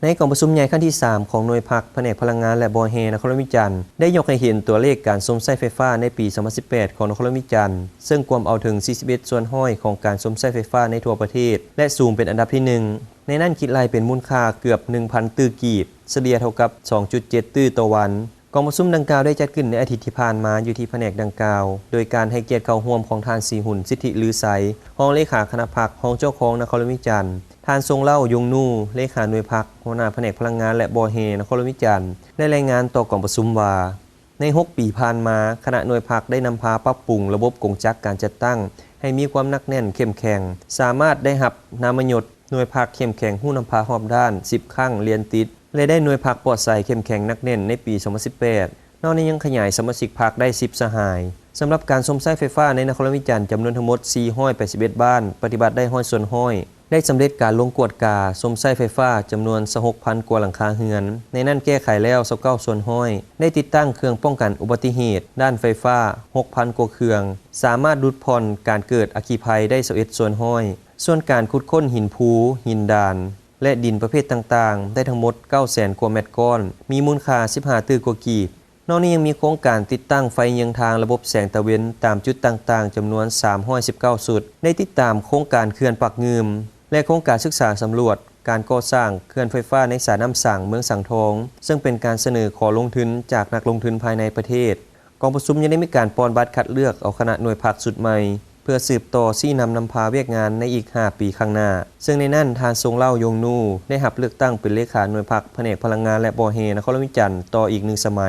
ໃນກອງປະຊຸມໃຫຍ່ຄັ້ງທີສາມຂອງໜ່ວຍພັກພະແນກພະລັງງານ ແລະ ບໍ່ແຮ່ນະຄອນຫຼວງວຽງຈັນ ໄດ້ຍົກໃຫ້ເຫັນຕົວເລກການຊົມໃຊ້ໄຟຟ້າໃນປີສອງພັນສິບແປດຂອງນະຄອນຫຼວງວຽງຈັນ ເຊິ່ງກວມເອົາເຖິງສີ່ສິບເອັດສ່ວນຮ້ອຍຂອງການຊົມໃຊ້ໄຟຟ້າໃນທົ່ວປະເທດ ແລະ ສູງເປັນອັນດັບທີໜຶ່ງ. ໃນນັ້ນຄິດໄລ່ເປັນມູນຄ່າເກືອບໜຶ່ງພັນຕື້ກີບ, ສະເລ່ຍເທົ່າກັບສອງຈຸດເຈັດຕື້ຕໍ່ວັນ. ກອງປະຊຸມດັ່ງກ່າວໄດ້ຈັດຂຶ້ນໃນອາທິດທີ່ຜ່ານມາຢູ່ທີ່ພະແນກດັ່ງກ່າວ ໂດຍການໃຫ້ກຽດເຂົ້າຮ່ວມຂອງທ່ານ ສີຫຸນ ສິດທິລືໄຊ ຮອງເລຂາຄະນະພັກ, ຮອງເຈົ້າຄອງນະຄອນຫຼວງວຽງຈັນ, ທ່ານ ຊົງເລົ່າ ຍົງນູ ເລຂາໜ່ວຍພັກ, ຫົວໜ້າພະແນກພະລັງງານ ແລະ ບໍ່ແຮ່ນະຄອນຫຼວງວຽງຈັນ ໄດ້ລາຍງານຕໍ່ກອງປະຊຸມວ່າ ໃນຫົກປີຜ່ານມາ, ຄະນະໜ່ວຍພັກໄດ້ນຳພາປັບປຸງລະບົບກົງຈັກການຈັດຕັ້ງໃຫ້ມີຄວາມໜັກແໜ້ນເຂັ້ມແຂງ, ສາມາດໄດ້ຮັບນາມມະຍົດໜ່ວຍພັກເຂັ້ມແຂງຮູ້ນຳພາຮອບດ້ານສິບຄັ້ງລຽນຕິດ ແລະ ໄດ້ໜ່ວຍພັກປອດໃສເຂັ້ມແຂງໜັກແໜ້ນໃນປີສອງພັນສິບແປດ. ນອກນັ້ນຍັງຂະຫຍາຍສະມາຊິກພັກໄດ້ສິບສະຫາຍ. ສຳລັບການຊົມໃຊ້ໄຟຟ້າໃນນະຄອນຫຼວງວຽງຈັນຈຳນວນທັງໝົດສີ່ຮ້ອຍແປດສິບເອັດບ້ານ ປະຕິບັດໄດ້ຮ້ອຍສ່ວນຮ້ອຍ, ໄດ້ສຳເລັດການລົງກວດກາຊົມໃຊ້ໄຟຟ້າຈຳນວນຊາວຫົກພັນກວ່າຫຼັງຄາເຮືອນ, ໃນນັ້ນແກ້ໄຂແລ້ວຊາວເກົ້າສ່ວນຮ້ອຍ, ໄດ້ຕິດຕັ້ງເຄື່ອງປ້ອງກັນອຸບັດຕິເຫດດ້ານໄຟຟ້າຫົກພັນກວ່າເຄື່ອງ, ສາມາດຫຼຸດຜ່ອນການເກີດອັກຄີໄພໄດ້ຊາວເອັດສ່ວນຮ້ອຍ. ສ່ວນການຂຸດຄົ້ນຫີນພູ, ຫີນດານ ແລະ ດິນປະເພດຕ່າງໆ ໄດ້ທັງໝົດເກົ້າແສນກວ່າແມັດກ້ອນ, ມີມູນຄ່າສິບຫ້າຕື້ກວ່າກີບ. ນອກນີ້ຍັງມີໂຄງການຕິດຕັ້ງໄຟເຍືອງທາງລະບົບແສງຕາເວັນຕາມຈຸດຕ່າງໆ ຈຳນວນສາມຮ້ອຍສິບເກົ້າຊຸດ, ໄດ້ຕິດຕາມໂຄງການເຂື່ອນປາກງື່ມ ແລະ ໂຄງການສຶກສາສຳຫຼວດການກໍ່ສ້າງເຂື່ອນນໄຟຟ້າໃນສາຍນ້ຳສັງ ເມືອງສັງທອງ, ເຊິ່ງເປັນການສະເໜີຂໍລົງທຶນຈາກນັກລົງທຶນພາຍໃນປະເທດ. ກອງປະຊຸມຍັງໄດ້ມີການປ່ອນບັດຄັດເລືອກເອົາຄະນະໜ່ວຍພັກຊຸດໃໝ່ ເພື່ອສືບຕໍ່ຊີ້ນຳນຳພາວຽກງານໃນອີກຫ້າປີຂ້າງໜ້າ, ເຊິ່ງໃນນັ້ນທ່ານ ຊົງເລົ່າ ຍົງນູ ໄດ້ຮັບເລືອກຕັ້ງເປັນເລຂາໜ່ວຍພັກພະແນກພະລັງງານ ແລະ ບໍ່ແຮ່ນະຄອນຫຼວງວຽງຈັນຕໍ່ອີກໜຶ່ງສະໄໝ.